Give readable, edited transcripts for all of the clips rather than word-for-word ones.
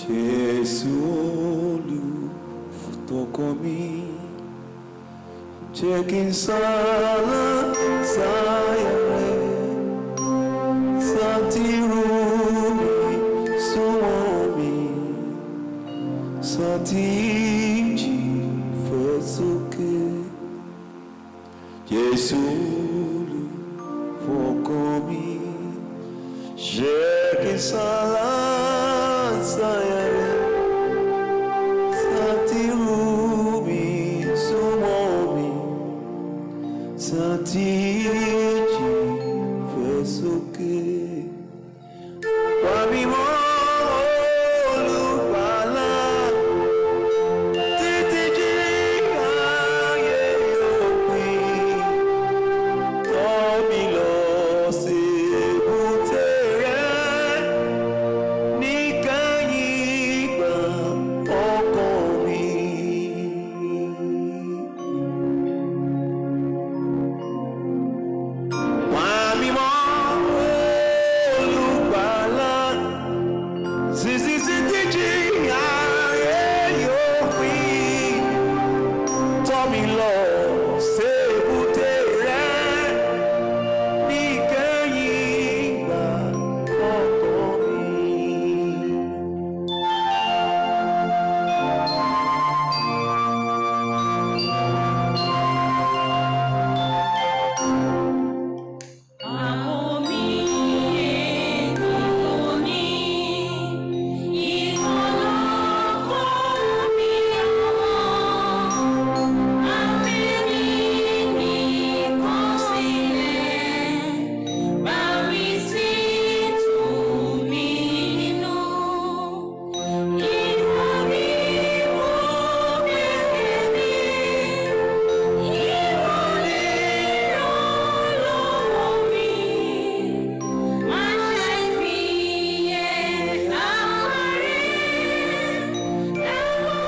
Jésù olùtọ́kọ mi, jẹ́ kí n sálá sáyà rẹ̀, sátìrú mi súnmọ́ mi, sátìjì fẹ́ sókè. Jésù olùfọkọ mi, jẹ́ kí n sálá sáyà rẹ̀, sátìrú mi súnmọ́ mi, sátìjì fẹ́ sókè. Pa mí mọ́ Olùgbàlà, títí jí ayé òpin. Tọ́ mi lọ sí èbúté rẹ̀ níkẹyìn ìgbà ọkàn mi. Pa mí mọ́ Olùgbàlà, títí títí jí ayé yóò pín. Tọ́ mi lọ sí èbúté rẹ̀ níkẹyìn ìgbà ọkàn mi. Àmì èmi kò ní ìkọlọ́kọ́ mi àwọn àfẹ́mi nìkan sílẹ̀ bá mi sí tù mí nínú ìwọ ni mo bẹ̀rẹ̀ mi ìwọ lè ràn lọ́wọ́ mi. Má ṣe fi ẹ̀ àwárí ẹ̀kọ́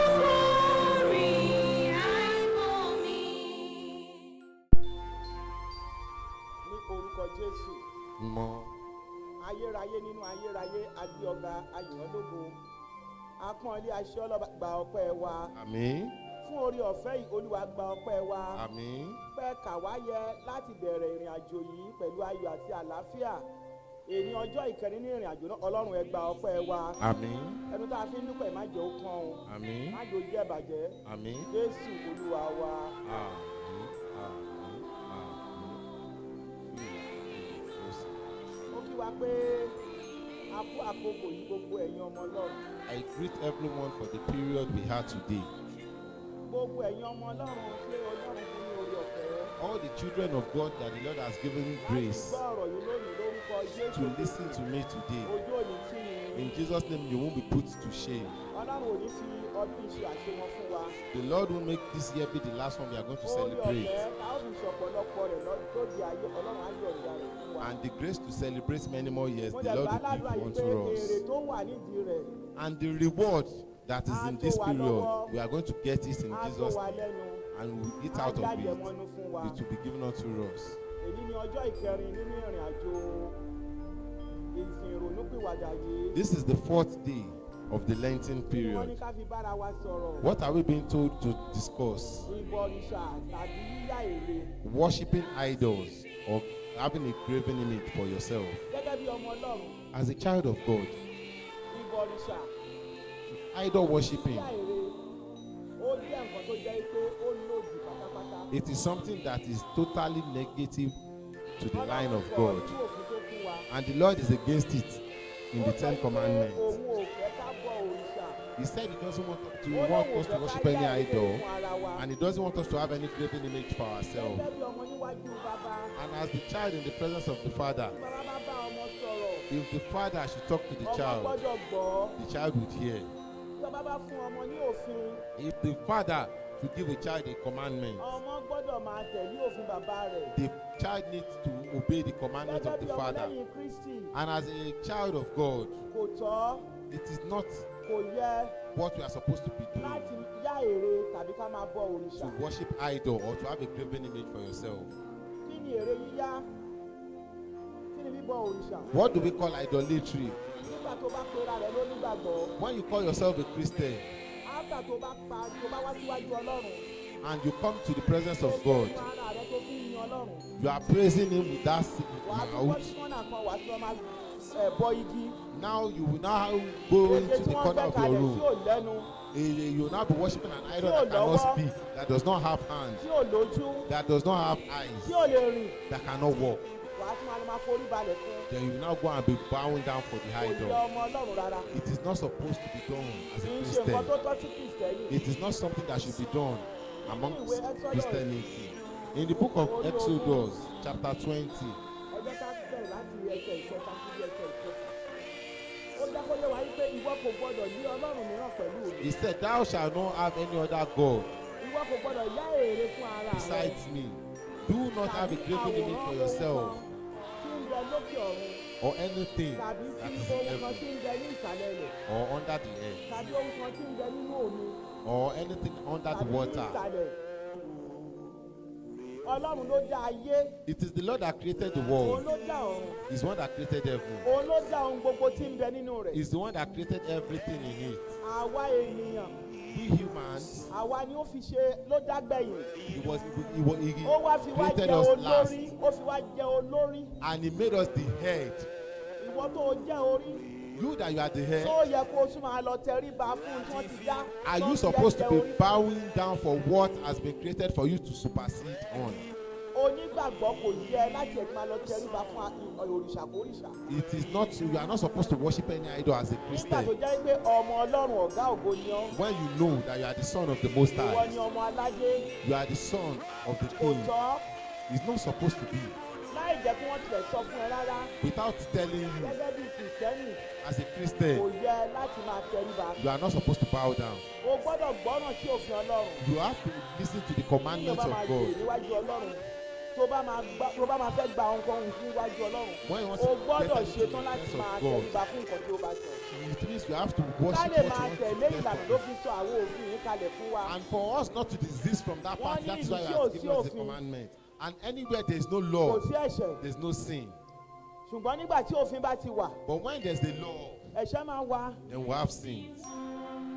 rí àìmọ̀ mi. Ní orúkọ Jésù. Mọ. Ayérayé nínú ayérayé, agbé ọba ayìnlógo, apọ́n ilé aṣọ ọlọ́ba, gba ọpẹ́ wa. Àmín. Fún orí ọ̀fẹ́ yìí, Olúwa, gba ọpẹ́ wa. Àmín. Pẹ́ kà wá yẹ láti bẹ̀rẹ̀ ìrìn àjò yìí pẹ̀lú ayọ̀ àti àlàáfíà. Èní ọjọ́ ìkẹrin ní ìrìn àjò náà. Ọlọ́run, ẹ gba ọpẹ́ wa. Àmín. Ẹnu tá a fi ń dúpẹ́, má jẹ́ ó kán o. Àmín. Má jẹ́ ó jẹ́ bàjẹ́. Àmín. Jésù Olúwa wa. Àmín, àmín, àmín. Ó kí wa pé a kú àkókò yìí, gbogbo ẹ̀yin ọmọ Ọlọ́run. I greet everyone for the period we had today. Gbogbo ẹ̀yin ọmọ Ọlọ́run tí Ọlọ́run fún ní orí ọ̀fẹ́ All the children of God that the Lord has given láti grace gbọ́ ọ̀rọ̀ yìí lónìí, lórúkọ Jésù to listen to me today. ojú ò ní tì yín. In Jesus' name, you won't be put to shame. Ọlọ́run ò ní fi ọdún yìí ṣe àṣemọ fún wa. The Lord will make this year be the last one we are going to Orí celebrate. ọ̀fẹ́ tá ó fi ṣọ̀pọ̀lọpọ̀ rẹ̀ lóde ayé, Ọlọ́run á yọ̀ǹda rẹ̀ fún wa. And the grace to celebrate many more years, Mo the dẹ̀ Lord gbà will give ládùúrà yìí unto pé èrè us. tó wà nídìí rẹ̀ And the reward that is á in tó this wa period, lọ́wọ́, we are going to get it in á tó Jesus' wa name. lẹ́nu, And we will eat á out of jáde it. mọ́nú fún wa. It will be given unto us. Èyí ni ọjọ́ ìkẹrin nínú ìrìn àjò ìsìn ìrònúpìwàdà yìí. This is the fourth day of the Lenten Kí ni wọ́n ní period. ká fi bára wa sọ̀rọ̀? What are we being told to discuss? Ìbọ̀rìṣà tàbí yíyá ère. Worshipping idols or having a graven image for yourself. Gẹ́gẹ́ bí ọmọ Ọlọ́run, As a child of God, ìbọ̀rìṣà, idol worshipping, yíyá ère, ó jẹ́ nǹkan tó jẹ́ pé ó lòdì pátápátá. it is something that is totally negative to the line of Ọlọ́run sọ̀rọ̀ God. nínú òfin tó fún wa. And the Lord is against it in the Ó sọ Ten pé Commandments. òun ò fẹ́ ká bọ òrìṣà. He said he doesn't want to Ó want lóun ò us to fẹ́ ká worship any yá ère idol, fún ara wa. and he doesn't want us to have any graven image for ourselves. Gẹ́gẹ́ bí ọmọ níwájú bàbá, And as the child in the presence of the father, tí bàbá bá bá ọmọ sọ̀rọ̀, if the father should talk to the ọmọ child, gbọ́dọ̀ gbọ́. the child would hear. Tí bàbá bá fún ọmọ ní òfin, If the father should give a child a commandment, ọmọ gbọ́dọ̀ máa tẹ̀lé òfin bàbá rẹ̀. the child needs to obey the commandment Gẹ́gẹ́ of bí the father. ọmọlẹ́yìn Kristi, And as a child of God, kò tọ́, it is not kò yẹ what we are supposed to be doing láti yá ère tàbí ká máa bọ òrìṣà. to worship idol or to have a graven image for yourself. Kí ni ère yíyá? Kí ni bíbọ òrìṣà? What do we call idolatry? Nígbà After tó bá pera rẹ lónígbàgbọ́, When you call yourself a Christian after tó bá pa tó bá wá síwájú Ọlọ́run, and you come to the presence tó of God, fún ara rẹ tó fi ń yin Ọlọ́run, you are praising Him with that wàá tún bọ́ mouth. sí kọ́nà kan, wàá tún lọ máa ẹ̀ bọ igi. Now you will now go Èdè into tí the wọ́n corner gbẹ́ of your kalẹ̀ tí room. ò lẹ́nu, You will now be worshiping an idol Tí ò that cannot lọ́wọ́. speak, that does not have hands, tí ò lójú, that does not have eyes, tí ò lè rìn, that cannot walk. wàá tún máa lọ máa forí balẹ̀ fún. Then you now go and be bowing down for the Kò yẹ idol. ọmọ Ọlọ́run rárá. It is not supposed to be done as a Kì í ṣe nǹkan Christian. tó tọ́ sí Kìrìsìtẹ́nì. It is not something that should be done among Ìwé Exodus. Christianity. In the book of Exodus, chapter 20, Ẹ jẹ́ ká bẹ̀rẹ̀ láti ẹsẹ̀ ìkẹta sí ẹsẹ̀ ìkẹfà. Ó jẹ́ kó yé wa wípé ìwọ kò gbọ́dọ̀ ní Ọlọ́run mìíràn pẹ̀lú mi. he said, "Thou shalt not have any other God Ìwọ kò gbọ́dọ̀ yá ère fún ara rẹ. besides me. Do not have a Tàbí graven image àwòrán for ohun yourself kan tí ń bẹ lókè ọ̀run or anything tàbí that tí is in ohun kan heaven tí ń bẹ ní ìsàlẹ̀ ilẹ̀ or under the earth tàbí ohun kan tí ń bẹ nínú omi or anything under the tàbí ní water." ìsàlẹ̀. Ọlọ́run ló dá ayé, It is the Lord that created the òun world. ló dá ọ̀run, He's the one that created heaven. òun ló dá ohun gbogbo tí ń bẹ nínú rẹ̀. He's the one that created everything in it. Àwa ènìyàn, We humans, àwa ni ó fi ṣe ló dá gbẹ̀yìn. he was he, was, he Ó wá fi wá created jẹ us last, olórí, ó fi wá jẹ olórí. and he made us the head. Ìwọ tó o jẹ́ orí, You that you are the head, tó yẹ kó o tún máa lọ tẹríba fún un tí wọ́n ti dá. are tó you fi ẹ́ supposed to jẹ be orí. bowing down for what has been created for you to supersede on? Onígbàgbọ́ kò yẹ láti ẹ̀ máa lọ tẹríba fún òrìṣà kórìṣà. It is not, you are not supposed to worship any idol as a Nígbà Christian. tó jẹ́ pé ọmọ Ọlọ́run ọ̀gá ògo ni ọ́, When you know that you are the son of the Most ìwọ High, ni ọmọ aládé, you are the son of the kò King. tọ́ It's not supposed to be. láì jẹ́ kí wọ́n tilẹ̀ sọ fún ẹ rárá. Without telling you, Gẹ́gẹ́ bí Kìrìsìtẹ́nì, as a kò Christian, yẹ láti máa tẹríba. you are not supposed to bow down. O gbọ́dọ̀ gbọ́ràn sí òfin Ọlọ́run. You have to listen to the Téèyàn commandments bá máa of jèrè God. níwájú Ọlọ́run, tó bá máa fẹ́ gba ohunkóhun níwájú Ọlọ́run, When you want o to gbọ́dọ̀ get into ṣetán the láti presence máa of God, tẹríba fún nǹkan tí ó bá sọ. it means you have to Ká worship lè what máa you want tẹ̀lé to get ìlànà ló from. fi sọ àwọn òfin yìí kalẹ̀ fún wa. And for us not to desist from that Wọ́n part, ní that is ìlú why tí he ò has sí given us the òfin. commandment. And anywhere there is no Kò law, sí ẹ̀ṣẹ̀. there's no sin. Ṣùgbọ́n nígbà tí òfin bá ti wà, But when there's the law, ẹ̀ṣẹ̀ máa wà. then we have sins.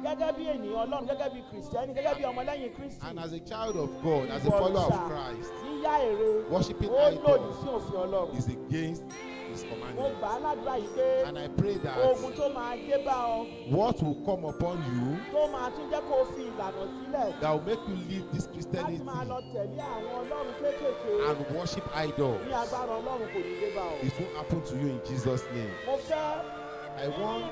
Gẹ́gẹ́ bí ènìyàn Ọlọ́run, gẹ́gẹ́ bí Kìrìsìtẹ́nì, gẹ́gẹ́ bí ọmọlẹ́yìn Kristi, And as a child of God, as a follower of Christ, yíyá ère worshiping ó lòdì idol sí òfin Ọlọ́run. is against his Mo commandment. gbà á ládùúrà yìí pé And I pray ogun that tó máa dé bá ọ, what will come upon you tó máa tún jẹ́ kó o fi ìlànà sílẹ̀ that will make you leave this láti Christianity máa lọ tẹ̀lé àwọn Ọlọ́run kéékèèké and worship idols, ní agbára Ọlọ́run kò ní dé bá ọ. it won't happen to you in Jesus' name. Mo fẹ́ I nínú want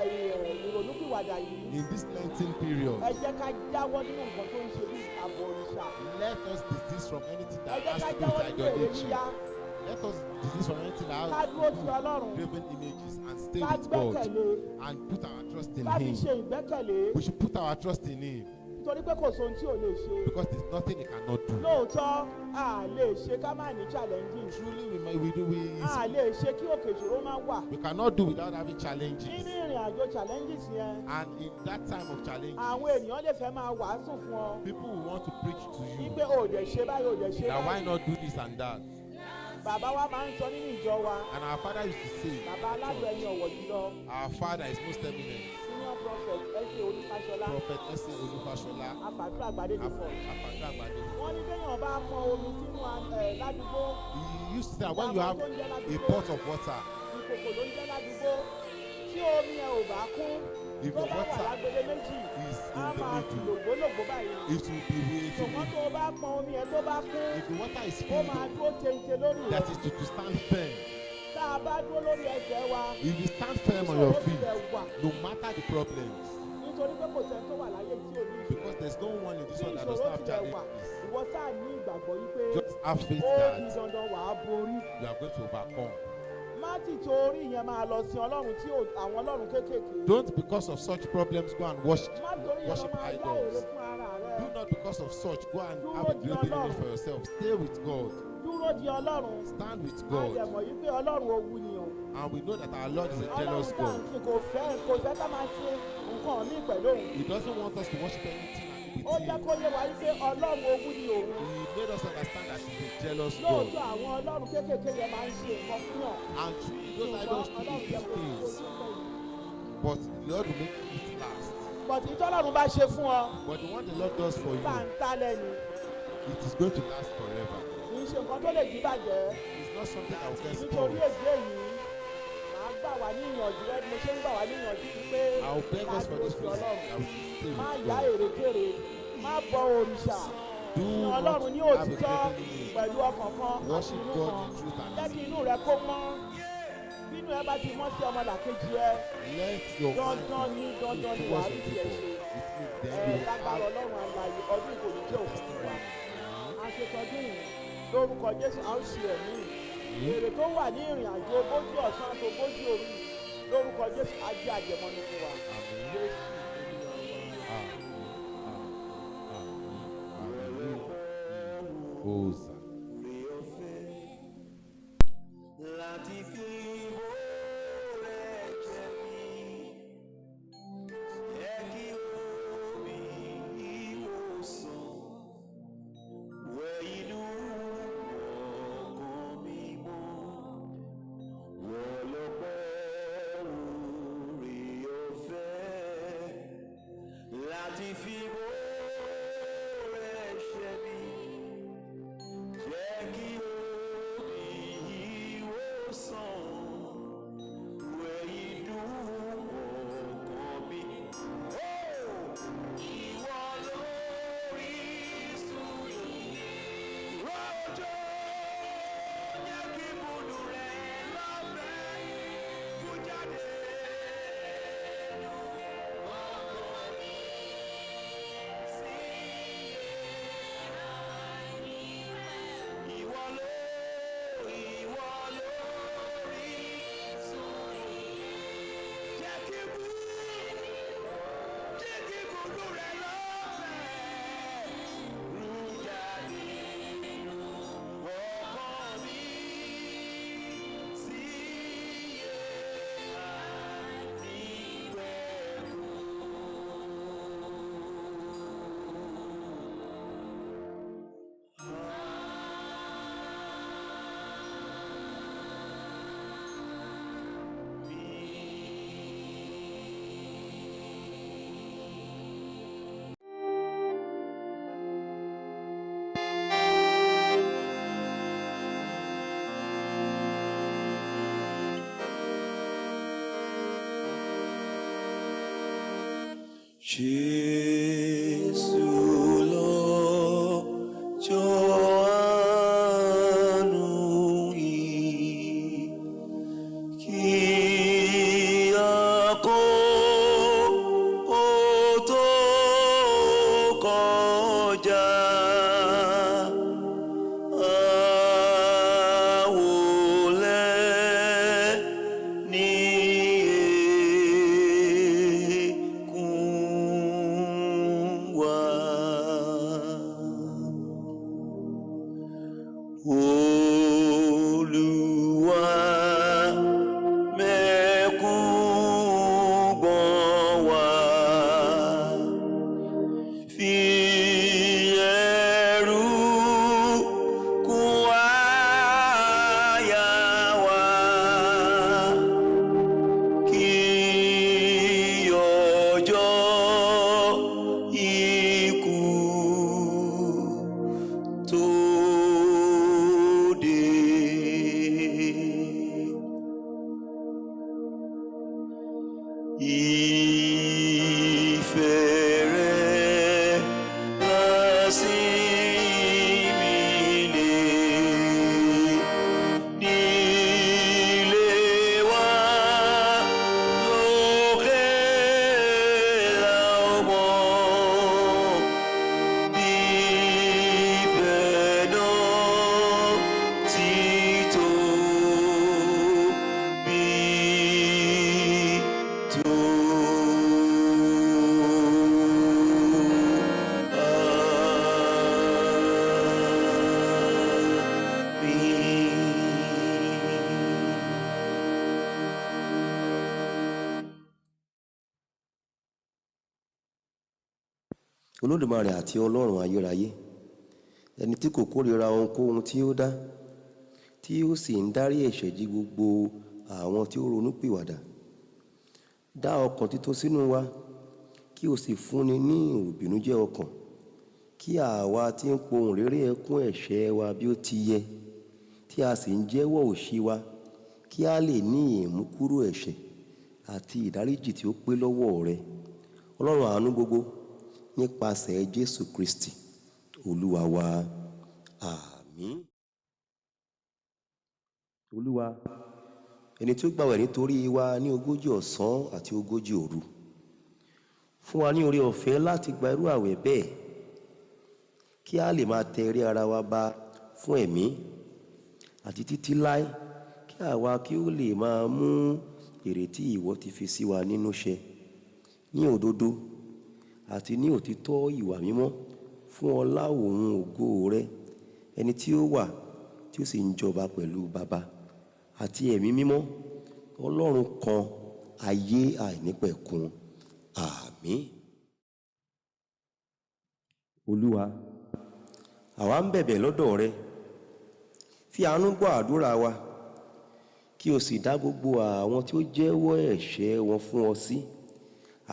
ìrìn ìrònúpìwàdà yìí, in this Lenten period, ẹ jẹ́ ká jáwọ́ nínú nǹkan tó ń ṣe bí àbọ̀ òrìṣà. let us desist from anything Ẹ that jẹ́ has ká to do jáwọ́ with nínú èrè idolatry. yíyá, Let us desist from anything that ká has to dúró do ti with Ọlọ́run, graven images and stay ká with God gbẹ́kẹ̀lé, and put our trust in ká fi Him. ṣe ìgbẹ́kẹ̀lé We should put our trust in Him nítorí pé kò sóhun tí ò lè ṣe. because there's nothing He cannot do. Lóòótọ́, a lè ṣe ká má ní challenges. Truly, we may, we do we, A lè ṣe kí òkè ìṣòro má wà. we cannot do without having challenges. Nínú ìrìn àjò challenges yẹn, And in that time of challenges, àwọn ènìyàn lè fẹ́ máa wàásù fún ọ people will want to preach to you wípé o ò dẹ̀ ṣe báyìí, o ò dẹ̀ ṣe that why báyìí. not do this and that. Bàbá wa máa ń sọ nínú ìjọ wa, And our father used to say, bàbá aládùn ẹni ọ̀wọ̀ jùlọ, our father is most eminent, senior prophet S.A. Olúfáṣọlá, Prophet S.A. Olufashola, Afàdúrà Gbadébífọ̀. Afadra Gbadebo. Wọ́n ní téèyàn bá pọn omi sínú ládùúgbò, He used to say that when you have a pot of water, ìkòkò ló ń jẹ́ ládùúgbò, tí omi ẹ ò bá kún, if tó the bá wà water lágbede méjì, is á in the máa middle, lògbólògbó báyìí. it will be it will Ṣùgbọ́n be, tó o bá pọn omi ẹ tó bá kún, if the water is ó filled máa up, dúró téńté lórí rẹ̀. that is to stand firm. Tá a bá dúró lórí ẹsẹ̀ wa, If you stand firm on your ìṣòro feet, tilẹ̀ wà no matter the problems, nítorí pé kò sẹ́ni tó wà láyé tí ò ní ìṣòro. because there's no one in this Tí world that does ìṣòro not have tilẹ̀ wà, challenges. ìwọ sáà ní ìgbàgbọ́ yìí pé Just have faith ó di that dandan wàá borí. you are going to overcome. Má ti torí ìyẹn máa lọ sin Ọlọ́run tí àwọn Ọlọ́run kéékèèké. Don't because of such problems go and worship, Má torí ìyẹn lọ worship máa yá èrè idols. fún ara rẹ. Do not because of such go and Dúró have a di great image Ọlọ́run. for yourself. Stay with God. Dúró di Ọlọ́run. Stand with A God. dẹ̀ mọ̀ yìí pé Ọlọ́run owú ni o. And we know that our Lord is a Ọlọ́run jealous tá à ń God. sìn kò fẹ́ ká máa ṣe nǹkan míì pẹ̀lú òun. He doesn't want us to worship anything with Ó jẹ́ Him. kó yé wa yìí pé Ọlọ́run owú ni òun. He made us understand that He's a jealous God. Lóòótọ́ àwọn Ọlọ́run kéékèèké yẹn máa ń ṣe nǹkan fún yàn. And truly, those Ṣùgbọ́n idols do Ọlọ́run these jẹ́ kó things. kó But the Lord will make it last. But ìtọ́lọ́run bá ṣe fún ọ, But the one the Lord does for you, bá ń ta lẹ́nu. it is going to last forever. Kì í ṣe nǹkan tó lè jí bàjẹ́. It's not something that will get Nítorí spoiled. èdè yìí, màá gbà wá ní ìyànjú rẹ bí mo ṣe ń gbà wá ní ìyànjú wípé I will beg ká us for dúró this sí reason Ọlọ́run. that we should stay Má with yá God. èrèkèrè, má bọ òrìṣà. Do Sin not Ọlọ́run ní have a òtítọ́ graven image. pẹ̀lú ọkàn kan àti Worship inú God kan. in truth and Jẹ́ in kí inú rẹ kó mọ́. Bínú ẹ bá ti mọ́ sí ọmọlàkejì ẹ, Let your mind dandan ní be dandan ní towards wàá your rí tiẹ̀ neighbor. ṣe. It means then Ẹ you will lágbára have Ọlọ́run alààyè, ọdún kò ní jẹ́ òpin fún wa. Àṣetọ́dún yìí lórúkọ Jésù, a ó ṣe ẹ̀mí. Èrè tó wà ní ìrìn àjò ogójì ọ̀sán àti ogójì òru yìí, lórúkọ Jésù, á jẹ́ àjẹmọ́nú fún wa. Àmín. Jésù Olúwa wa. Àmín. Àmín. Àmín. Hosanna. Láti fi rẹ̀ jẹ mí, jẹ́ kí omi ìwòsàn wẹ inú ọkàn mi mọ́. Wọ̀lọ́pọ̀ oore ọ̀fẹ́ láti fi rẹ̀ ṣe mí. Jẹ́ kí omi ìwòsàn wẹ inú ọkàn mi. Ó! Ìwọ lórísun rọ̀jò, jẹ́ kí bùdù rẹ̀ lọ́fẹ̀ẹ́ kú jáde. Ọkàn mi sí ìwọ ló, ìwọ lórísun. Jẹ́ kí bú, jẹ́ kí bùdù rẹ̀ lọ́fẹ̀ẹ́ rú jáde nínú ọkàn mi sí àìnípẹ̀kun. Jésù lọ́jọ́ àánú yìí, kí àkókò tó kọjá. Àwòlẹ́ ní ẹ̀kún wa. Olúwa mẹ́kún gbọ̀n wá, fi ẹ̀rù kún àyà wa, kí ọjọ́ ikú tó dé. Ìfẹ́ rẹ̀ lásìmí lè nílé wa lókè láwọn bí ìfẹ́ náà ti tóbi tó. Àmín. Olódùmarè àti Ọlọ́run ayérayé, ẹni tí kò kórìíra ohunkóhun tí ó dá, tí ó sì ń dárí ẹ̀ṣẹ̀ jì gbogbo àwọn tí ó ronúpìwàdà. Dá ọkàn titun sínú wa, kí o sì fúnni ní ìbìnújẹ́ ọkàn, kí àwa tí ń pohùn réré ẹkún ẹ̀ṣẹ̀ wa bí ó ti yẹ, tí a sì ń jẹ́wọ́ òṣì wa, kí a lè ní ìmúkúrò ẹ̀ṣẹ̀ àti ìdáríjì tí ó pé lọ́wọ́ rẹ, Ọlọ́run àánú gbogbo, nípasẹ̀ Jésù Kristi Olúwa wa. Àmín. Olúwa, ẹni tí ó gbàwẹ̀ nítorí wa ní 40 ọ̀sán àti 40 òru, fún wa ní oore ọ̀fẹ́ láti gba irú àwẹ̀ bẹ́ẹ̀, kí a lè máa tẹ eré ara wa ba fún ẹ̀mí àti títí láé, kí àwa kí ó lè máa mú ìrètí ìwọ ti fi sí wa nínú ṣẹ ní òdodo àti ní òtítọ́ ìwà mímọ́, fún ọlá òun ògo rẹ, ẹni tí ó wà tí ó sì ń jọba pẹ̀lú Baba àti Ẹ̀mí Mímọ́, Ọlọ́run kan, ayé àìnípẹ̀kun. Àmín. Olúwa, àwa ń bẹ̀bẹ̀ lọ́dọ̀ rẹ, fi àánú gbọ́ àdúrà wa, kí o sì dá gbogbo àwọn tí ó jẹ́wọ́ ẹ̀ṣẹ̀ wọn fún ọ sí,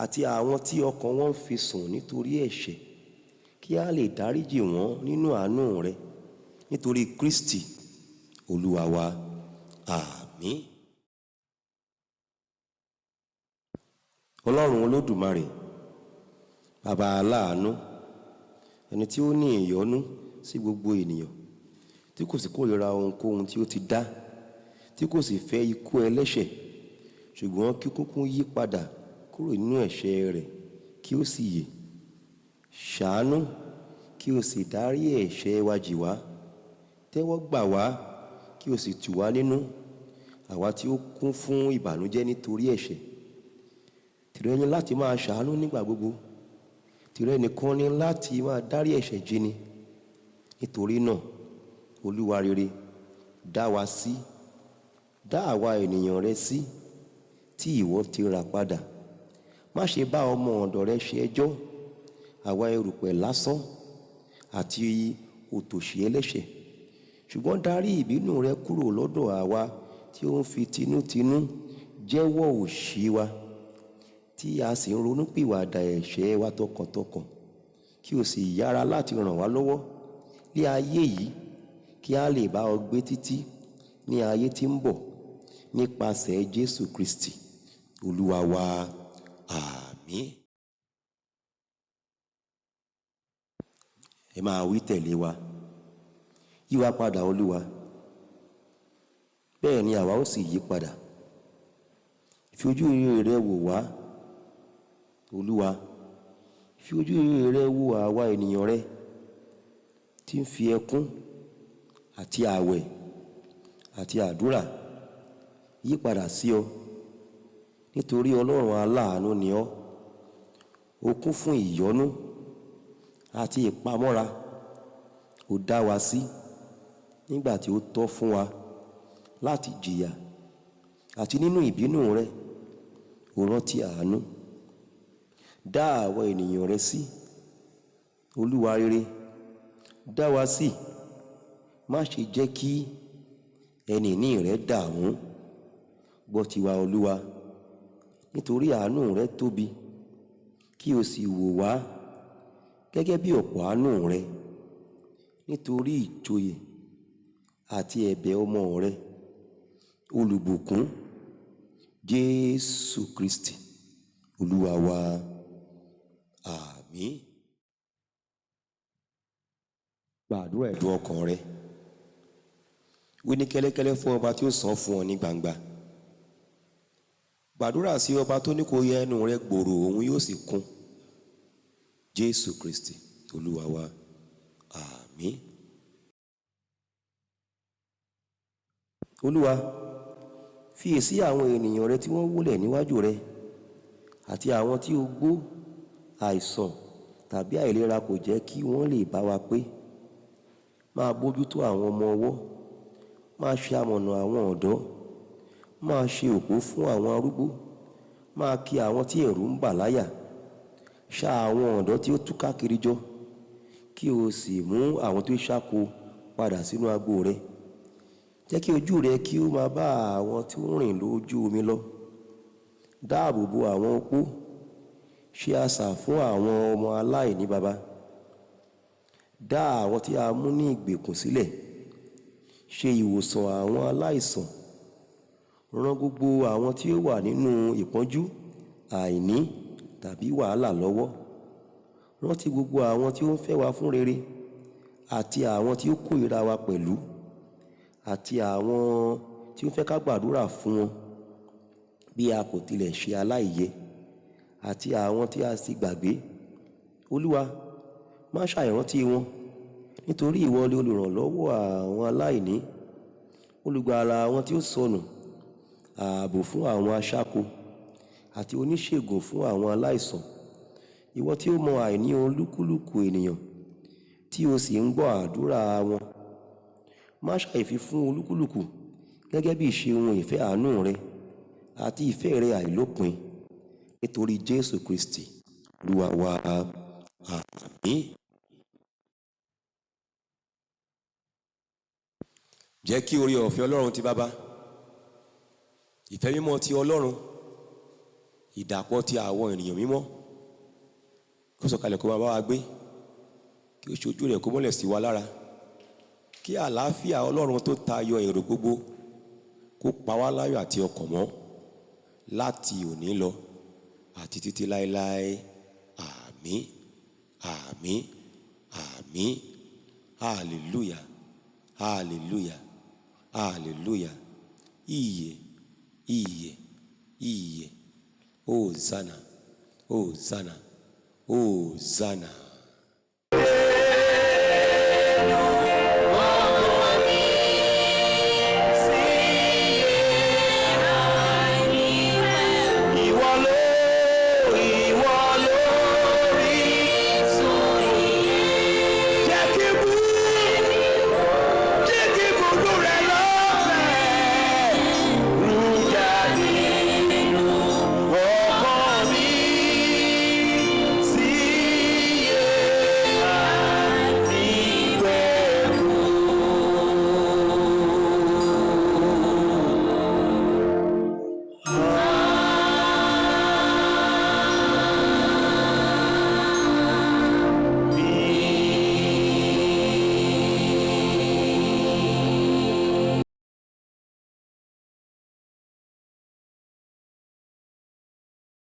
àti àwọn tí ọkàn wọn ń fi sùn nítorí ẹ̀ṣẹ̀, kí a lè dáríjì wọ́n nínú àánú rẹ, nítorí Kristi Olúwa wa. Àmín. Ọlọ́run Olódùmarè, Baba aláàánú, ẹni tí ó ní ìyọ́nú sí gbogbo ènìyàn, tí kò sì kórìíra ohunkóhun tí ó ti dá, tí kò sì fẹ́ ikú ẹlẹ́ṣẹ̀, ṣùgbọ́n kí kúkú yí padà kúrò nínú ẹ̀ṣẹ̀ rẹ̀ kí ó sì yè. Ṣàánú kí o sì dárí ẹ̀ṣẹ̀ wa jì wá, tẹ́wọ́ gbà wá kí o sì tù wá nínú, àwa tí ó kún fún ìbànújẹ́ nítorí ẹ̀ṣẹ̀. Tìrẹ ni láti máa ṣàánú nígbà gbogbo, tìrẹ nìkan ni láti máa dárí ẹ̀ṣẹ̀ jì ni. Nítorí náà, Olúwa rere, dá wa sí, dá àwa ènìyàn rẹ sí tí ìwọ ti rà padà. Má ṣe bá ọmọ ọ̀dọ̀ rẹ ṣe ẹjọ́, àwa erùpẹ̀ lásán àti òtòṣì ẹlẹ́ṣẹ̀, ṣùgbọ́n darí ìbínú rẹ kúrò lọ́dọ̀ àwa tí ó ń fi tinútinú jẹ́wọ́ òṣì wa, tí a sì ń ronúpìwàdà ẹ̀ṣẹ̀ wa tọkàntọkàn, kí o sì yára láti ràn wá lọ́wọ́ ní ayé yìí, kí a lè bá ọ gbé títí ní ayé tí ń bọ̀, nípasẹ̀ Jésù Kristi Olúwa wa. Àmín. Ẹ máa wí tẹ̀lé wa: yíwa padà, Olúwa, bẹ́ẹ̀ ni àwa ó sì yí padà. Fi ojú rere rẹ wò wá, Olúwa, fi ojú rere rẹ wò àwa ènìyàn rẹ tí ń fi ẹkún àti ààwẹ̀ àti àdúrà yí padà sí ọ, nítorí Ọlọ́run aláàánú ni ọ́, ó kún fún ìyọ́nú àti ìpamọ́ra, ó dá wa sí nígbà tí ó tọ́ fún wa láti jìyà, àti nínú ìbínú rẹ ó rántí àánú. Dá àwọn ènìyàn rẹ sí, Olúwa rere, dá wa sí, má ṣe jẹ́ kí ẹni ìní rẹ dààmú. Gbọ́ tiwa, Olúwa, nítorí àánú rẹ tóbi, kí o sì wò wá gẹ́gẹ́ bí ọ̀pọ̀ àánú rẹ, nítorí ìjòyè àti ẹ̀bẹ̀ ọmọ rẹ, olùbùkún Jésù Kristi Olúwa wa. Àmín. Gbàdúrà ẹ̀dùn ọkàn rẹ. Wí ní kẹ́lẹ́kẹ́lẹ́ fún ọba tí ó sọ fún ọ ní gbangba. Gbàdúrà sí ọba tó ní kó yẹ ẹnu rẹ gbòòrò, òun yóò sì kún. Jésù Kristi Olúwa wa. Àmín. Olúwa, fiyèsí àwọn ènìyàn rẹ tí wọ́n wólẹ̀ níwájú rẹ, àti àwọn tí ogbó, àìsàn tàbí àìlera kò jẹ́ kí wọ́n lè bá wa pé. Máa bójútó àwọn ọmọ ọwọ́, máa ṣe amọ̀nà àwọn ọ̀dọ́, máa ṣe òpó fún àwọn arúgbó, máa kí àwọn tí ẹ̀rù ń bà láyà, ṣá àwọn ọ̀dọ́ tí ó túká kiri jọ, kí o sì mú àwọn tó ṣáko padà sínú agbo rẹ. Jẹ́ kí ojú rẹ kí ó máa bá àwọn tí ó ń rìn lójú omi lọ, Dáàbò bo àwọn opó, ṣe asà fún àwọn ọmọ aláìní baba, dá àwọn tí a mú ní ìgbèkùn sílẹ̀, ṣe ìwòsàn àwọn aláìsàn, ràn gbogbo àwọn tí ó wà nínú ìpọ́njú, àìní tàbí wàhálà lọ́wọ́. Rántí gbogbo àwọn tí ó ń fẹ́ wa fún rere àti àwọn tí ó kórìíra wa pẹ̀lú, àti àwọn tí ó ń fẹ́ ká gbàdúrà fún wọn bí a kò tilẹ̀ ṣe aláìyẹ, àti àwọn tí a sì gbàgbé. Olúwa, má ṣàìrántí wọn, nítorí ìwọ ni olùrànlọ́wọ́ àwọn aláìní, olùgbàlà àwọn tí ó sọnù, ààbò fún àwọn aṣáko àti oníṣègùn fún àwọn aláìsàn. Ìwọ tí ó mọ àìní olúkúlùkù ènìyàn, tí o sì ń gbọ́ àdúrà wọn, má ṣàìfi fún olúkúlùkù gẹ́gẹ́ bí ìṣe ohun ìfẹ́ àánú rẹ àti ìfẹ́ rẹ àìlópin, nítorí Jésù Kristi Olúwa wa. Àmín. Jẹ́ kí oore ọ̀fẹ́ Ọlọ́run ti Baba, ìfẹ́ mímọ́ ti Ọlọ́run, ìdàpọ̀ ti àwọn ènìyàn mímọ́, kó sọ̀kalẹ̀ kó máa bá wa gbé, kí ó ṣojú rẹ̀ kó mọ́lẹ̀ sí wa lára, kí àlàáfíà Ọlọ́run tó tayọ èrò gbogbo kó pa wá láyọ̀ àti ọkàn mọ́ láti òní lọ àti títí láéláé. Àmín, àmín, àmín. Hallelujah, hallelujah, hallelujah. Ìyè, ìyè, ìyè. Hosanna, Hosanna, Hosanna.